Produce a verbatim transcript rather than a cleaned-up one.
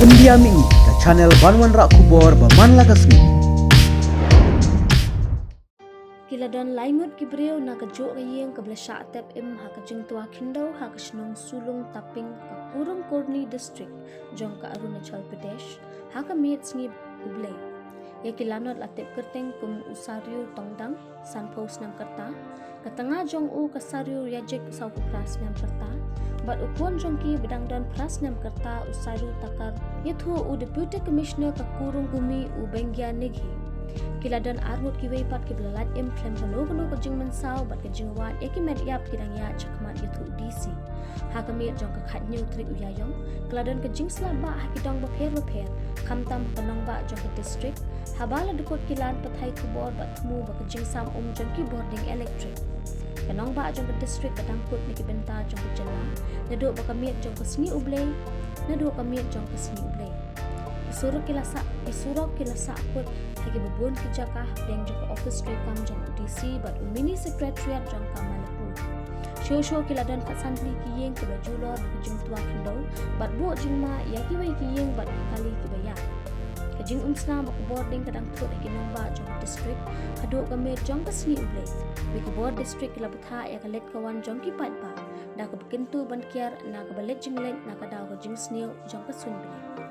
India Mih, ka channel ban wanrah khubor ba man la ka sngi. Ki la don lai ngut ki briew na ka juh ka ïing kaba la shah tep im ha ka jingtwa khyndew ha ka shnong Sulung Taping, ka Kurung Kurni District jong ka Arunachal Pradesh, ha ka miet sngi U Blei. Ïa ki lanot la tip kyrteng kum u Saryu Tongdang, sanphew snem ka rta, ka tnga jong u ka Saryu Yajik, sawphew phra snem ka rta, bad u khun jong ki ba dang don phra snem ka rta, u Saryu Takar, ïathuh u Deputy Commissioner ka Kurung Kumi, u Bengia Neghi. Ki la don arngut kiwei pat kiba la lait im khlem kano kano ka jingmynsaw bad ka jingwad ïa ki met ïap ki dang ïaid shakhmat, ïathuh u D C. Ha ka miet jong ka khathynñiew tarik u Ïaïong, ka la don ka jingslap bah ha ki dong bapher bapher, khamtam ha ka nongbah jong ka district, haba la dkut ki lan pathai khubor bad thmu ba ka jingsam um jong ki bording elektrik. Ka nongbah jong ka district ka dang kut na ki bynta jong ka jylla, naduh ba ka miet jong ka sngi U Blei, naduh ka miet jong ka sngi U Blei. Ki surok ki la sah, ki surok ki la sah kut ha kiba bun ki jaka hapdeng jong ka office treikam jong u D C bad u mini secretariat jong ka Malapur. Shuh shuh ki la don khatsan tylli ki ïing kiba julor na ka jingtwa khyndew bad buh jingma ïa kiwei ki ïing bad ki kali kiba ïap. Ka jingumsnam ba ka bording ka dang kut ha ki nongbah jong ka district haduh ka miet jong ka sngi U Blei. Bad ka bor district ki la bthah ïa ka leit ka wan jong ki paidbah da kaba kyntu ban kiar na kaba leit jingleit na ka daw ka jingsniew jong ka suiñ Blei.